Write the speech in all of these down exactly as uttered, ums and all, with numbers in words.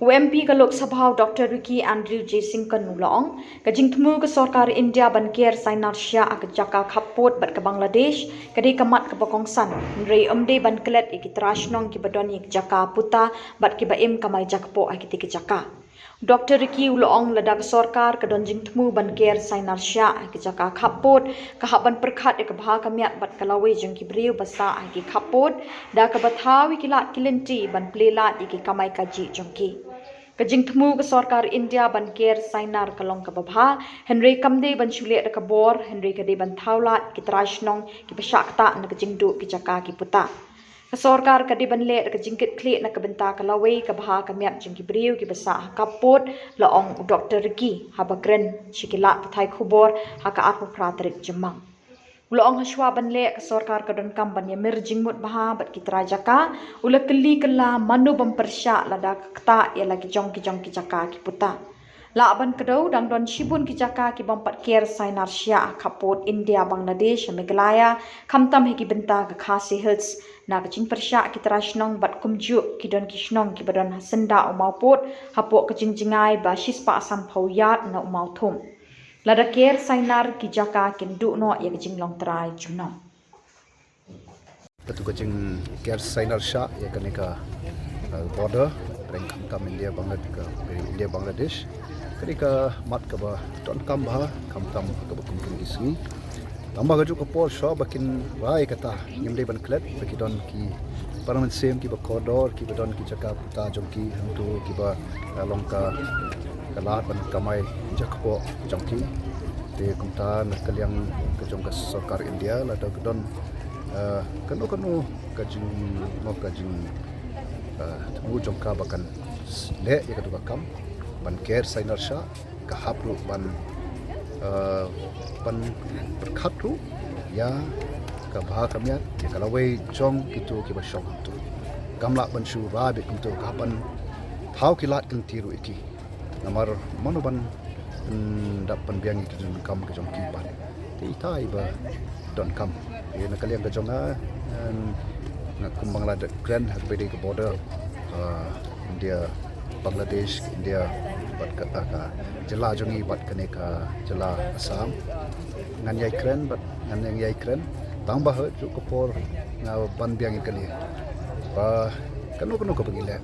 U M P ka Lok Sabha u Doctor Ricky Andrew J Syngkon u la ong, ka jingthmu ka sorkar India ban ker sainar shiah ha ka jaka khappud bad ka Bangladesh ka dei ka mat kaba kongsan, hynrei ym dei ban klet ïa ki trai shnong kiba don ïa ki jaka puta bad kiba im kamai jakpoh ha kitei ki jaka. Doctor Ricky u la ong, lada ka sorkar ka don jingthmu ban ker sainar shiah ha ki jaka khappud, ka hap ban pyrkhat ïa ka bha ka miat bad ka lawei jong ki briew ba sah ha ki khappud, da kaba thaw ïa ki lad ki lynti ban plie lad ïa ki kamai kajih jong ki. Ka jingthmu ka sorkar India ban ker sainar ka long kaba bha, hynrei kam dei ban shu leh da ka bor, hynrei ka dei ban thaw lad ïa ki trai shnong kiba shah ktah na ka jingduh ki jaka ki puta. Ka sorkar ka dei ban leh da ka jingkitkhlieh na ka bynta ka lawei, ka bha ka miat jong ki briew kiba sah ha khappud, la ong u Doctor Ricky haba kren sha ki lad pathai khubor ha ka arphew phra tarik Jymmang. U la ong, hashwa ban leh, ka sorkar ka donkam ban ïamir jingmut bha bad ki trai jaka. U la kylli kylla mano bym pyrshah lada ka ktah ïa la ki jong ki jong ki jaka ki puta. Lah ban kdew, dang don shibun ki jaka ki bym pat ker sainar shiah ha khappud India Bangladesh ha Meghalaya, khamtam ha ki bynta ka Khasi Hills, na ka jingpyrshah ki trai shnong bad kumjuh ki don ki shnong kiba don ha syndah u Mawpud hapoh ka jingjngai ba shispah sanphew ïard na u Mawthum. Lada ker sainar, ki jaka kin duh noh ïa ka jinglong trai junom. Katu ka jingker sainar shiah ïa kane ka, uh, border, pyrshah khamtam India Bangladesh, ka India Bangladesh. Kane ka mat kaba donkam bha, khamtam kaba kum kum ki sngi. Tangba kajuh ka por shuwa ba kin rai kata, ngim dei ban klet ba ki don ki para mynsiem kiba kordor, kiba don ki jaka puta jong ki, hangtu kiba, uh, long ka, ka lad ban kamai jakpoh jong ki. Te kumta na ka liang ka jong ka sorkar India, lada ka don, uh, kano kano ka jing, mo ka jing, uh, thmu jong ka ba kan leh ïa katu ka kam ban ker sainar shiah, ka hap ruh ban, uh, ban pyrkhat ruh ïa ka bha ka miat, ïa ka lawei jong kitu kiba shong hangtu. Kam lah ban shu rai beit kumtu, ka hap ban thaw ki lad ki lynti ruh ïa ki. Namar mano ban, mm, dap ban biang ïa ki jingdonkam ka jong ki pat. Te ita iba donkam. Te na ka liang ka jong nga, em, nga kum ba nga la dep kren ha kaba ïadei ka border, ah, India Bangladesh, India bad ka, ah, ka jylla jong ngi bad kane ka jylla Assam. Ngan ïai kren bad ngan ïai kren. Tangba ha kajuh ka por nga ban biang ïa kane. Ba kano kano kaba ngi leh,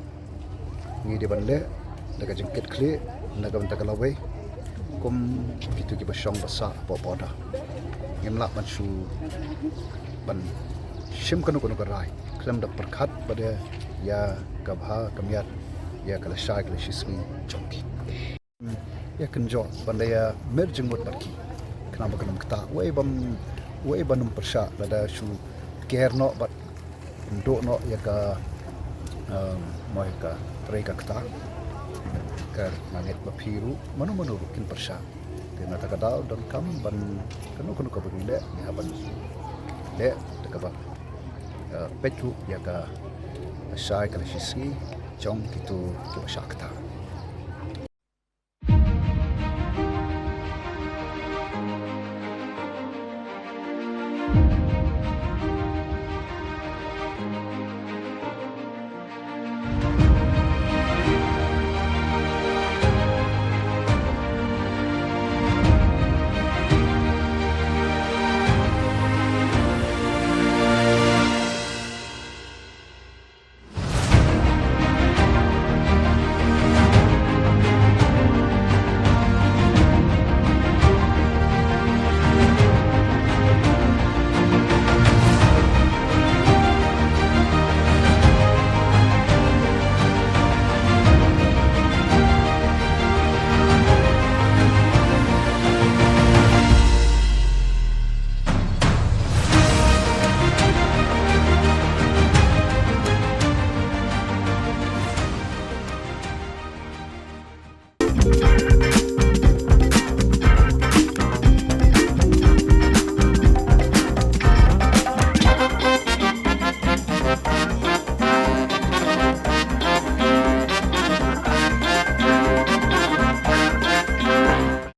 ngi dei ban leh da ka jingkitkhlieh na ka bynta ka lawei, kum kitu kiba shong ba sah hapoh border. Ngim lah ban shu ban shim kano kano ka rai khlem da pyrkhat bad ïa ka bha ka miat, ïa ka lashai ka lashisngi jong ki. Ïa kynjoh ban da ïamir jingmut bad ki. Khnang ba kan ym ktah, wei bym, wei ban ym pyrshah lada shu ker noh bad ym duh noh ïa ka, em, mo ïa ka trei ka ktah. Ka nga ngeit ba phi ruh, mano mano ruh kin pyrshah. Te na kata ka daw donkam ban kano kano kaba ngi leh, ngi hap ban leh da kaba, eh, peit ruh ïa ka lashai ka lashisngi jong kitu kiba shah ktah.